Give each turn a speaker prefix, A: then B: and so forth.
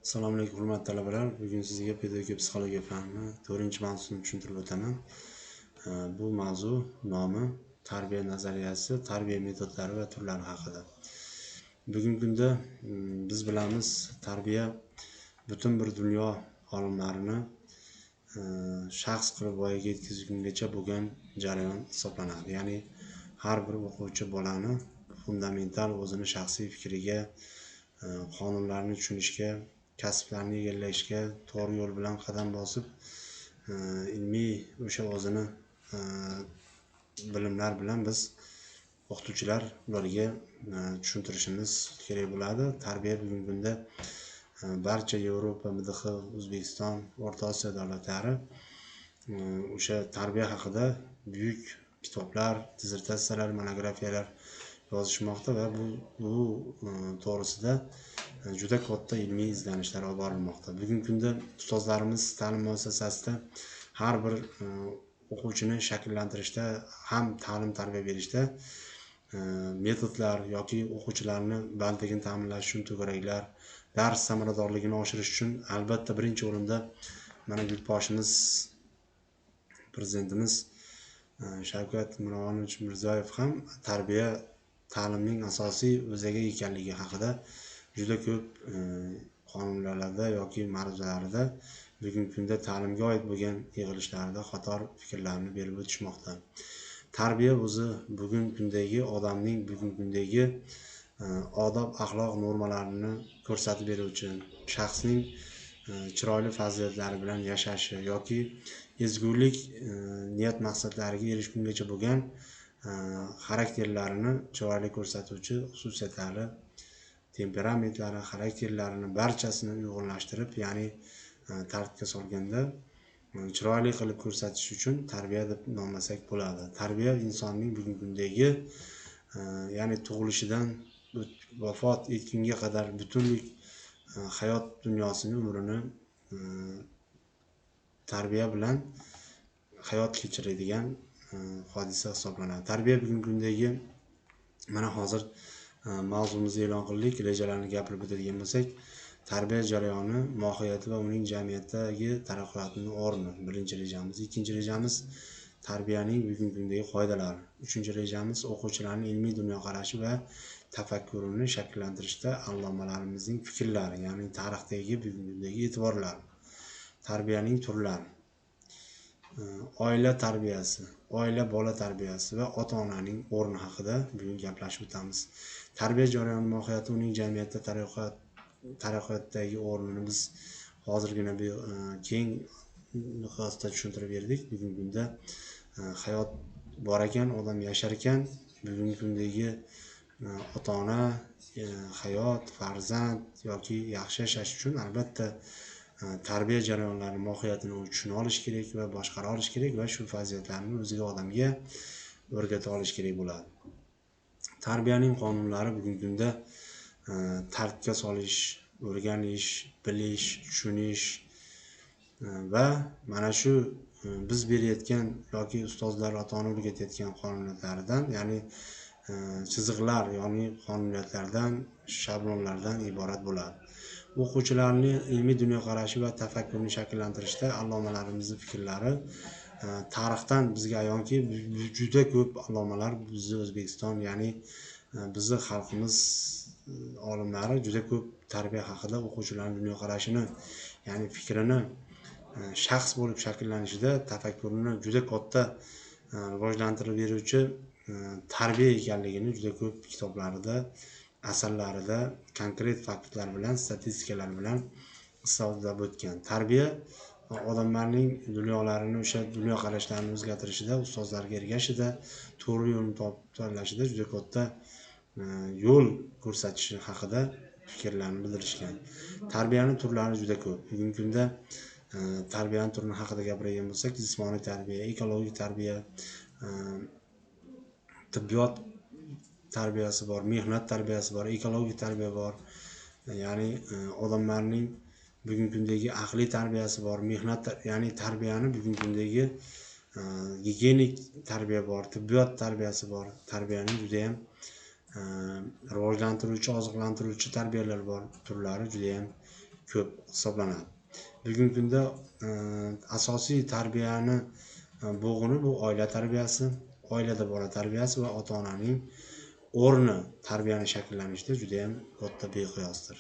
A: Assalomu alaykum, hurmatli talabalar. Bugun sizga pedagogika psixologiya fanini 4-mavzusini tushuntirib o'taman. Bu mavzu nomi tarbiya nazariyasi, tarbiya metodlari va turlari haqida. Bugungi kunda biz bilamiz, tarbiya butun bir dunyo olimlarini shaxs qilib voyaga yetkazgungacha bo'lgan jarayon hisoblanadi. Ya'ni har bir o'quvchi bolani fundamental o'zini shaxsiy fikriga, qonunlarni tushunishga, kasblarni egallashga, to'g'ri yo'l bilan qadam bosib, ilmiy o'sha o'zini bilimlar bilan biz o'qituvchilar ularga tushuntirishimiz kerak bo'ladi. Tarbiya bugungi kunda barcha Yevropa, MDH, O'zbekiston, O'rta Osiyo davlatlari o'sha tarbiya haqida buyuk kitoblar, dissertatsiyalar, monografiyalar yozishmoqda va bu to'g'risida juda katta ilmiy izlanishlar olib borilmoqda. Bugungi kunda ustozlarimiz ta'lim muassasasida har bir o'quvchini shakllantirishda, ham ta'lim tarbiya berishda metodlar yoki o'quvchilarni bandligini ta'minlash uchun to'garaklar, dars samaradorligini oshirish uchun albatta birinchi o'rinda mana yurtboshimiz, prezidentimiz Shavkat Miromonovich Mirziyoyev ham tarbiya ta'limning asosiy o'zagi ekanligi haqida juda ko'p qonunlarda yoki ma'ruzalarida, bugungi kunda ta'limga oid bo'lgan yig'ilishlarda qator fikrlarni berib o'tishmoqda. Tarbiya o'zi bugungi kundagi odamning bugungi kundagi odob axloq normalarini ko'rsatib beruvchi, shaxsning chiroyli fazilatlari bilan yashashi yoki ezgulik niyat maqsadlariga erishgungacha bo'lgan xarakterlarini chiroyli ko'rsatuvchi xususiyatlari, temperamentlari, xarakterlarini barchasini uyg'unlashtirib, ya'ni tartibga solganda chiroyli qilib ko'rsatish uchun tarbiya deb nomlasak bo'ladi. Tarbiya insonning bugungi kundagi, ya'ni tug'ilishidan vafot etgunga qadar butunlik hayot dunyosini, umrini tarbiya bilan hayot kechiradigan hodisa hisoblanadi. Tarbiya bugungi kundagi mana hozir mavzumizni e'lon qildik, rejalarni gapirib o'tadigan bo'lsak, tarbiya jarayoni mohiyati va uning jamiyatdagi taraqqiyotining o'rni birinchi rejamiz. Ikkinchi rejamiz tarbiyaning bugungi kundagi qoidalari. Uchinchi rejamiz o'quvchilarning ilmiy dunyoqarashi va tafakkurini shakllantirishda allomalarimizning fikrlari, ya'ni tarixdagi bugungi kundagi e'tiborlar, tarbiyaning turlari, oila tarbiyasi, oila bola tarbiyasi va ota-onaning o'rni haqida bugun gaplashib o'tamiz. Tarbiya jarayoni mohiyati, uning jamiyatda taraqqiyotdagi o'rnini biz hozirgina keng miqyosda tushuntirib berdik. Bugungi kunda hayot bor ekan, odam yashar ekan, bugungi kundagi ota-ona, hayot, farzand yoki yaxshi yashash uchun albatta tarbiya jarayonlari mohiyatini tushuna olish kerak va boshqara olish kerak va shu fazilatlarni o'ziga, odamga o'rgata olish kerak bo'ladi. Tarbiyaning qonunlari bugungi kunda tartibga solish, o'rganish, bilish, tushunish va mana shu biz berayotgan yoki ustozlar, ota-ona o'rgatayotgan qonuniyatlardan, ya'ni chiziqlar, ya'ni qonuniyatlardan, shablonlardan iborat bo'ladi. O'quvchilarning ilmiy dunyoqarashi va tafakkurini shakllantirishda allomalarimizning fikrlari tarixdan bizga ayonki, juda ko'p allomalar bizni O'zbekiston, ya'ni bizni xalqimiz olimlari juda ko'p tarbiya haqida o'quvchilarning dunyoqarashini, ya'ni fikrini shaxs bo'lib shakllanishida tafakkurini juda katta rivojlantirib beruvchi tarbiya ekanligini juda ko'p kitoblarida, asarlarida konkret faktlar bilan, statistikalar bilan isotlab o'tgan. Tarbiya odamlarning dunyolarini, o'sha dunyoqarashlarini o'zgartirishida, ustozlarga ergashishida, to'g'ri yo'lni topib tanlashida juda katta yo'l ko'rsatishi haqida fikrlarni bildirishgan. Tarbiyaning turlari juda ko'p. Bugungi kunda tarbiyaning turini haqida gapirgan bo'lsak, jismoniy tarbiya, ekologik tarbiya, tibbiyot tarbiyasi bor, mehnat tarbiyasi bor, ekologik tarbiya bor, ya'ni odamlarning bugungi kundagi aqliy tarbiyasi bor, mehnat, ya'ni tarbiyani bugungi kundagi gigiyenik tarbiya bor, tibbiyot tarbiyasi bor. Tarbiyaning juda ham rivojlantiruvchi, oziqlantiruvchi tarbiyalar bor, turlari juda ham ko'p hisoblanadi. Bugungi kunda asosiy tarbiyani bo'g'ini bu oila tarbiyasi, oilada bola tarbiyasi va ota-onaning o'rni tarbiyani shakllanishida judayam katta, beqiyosdir.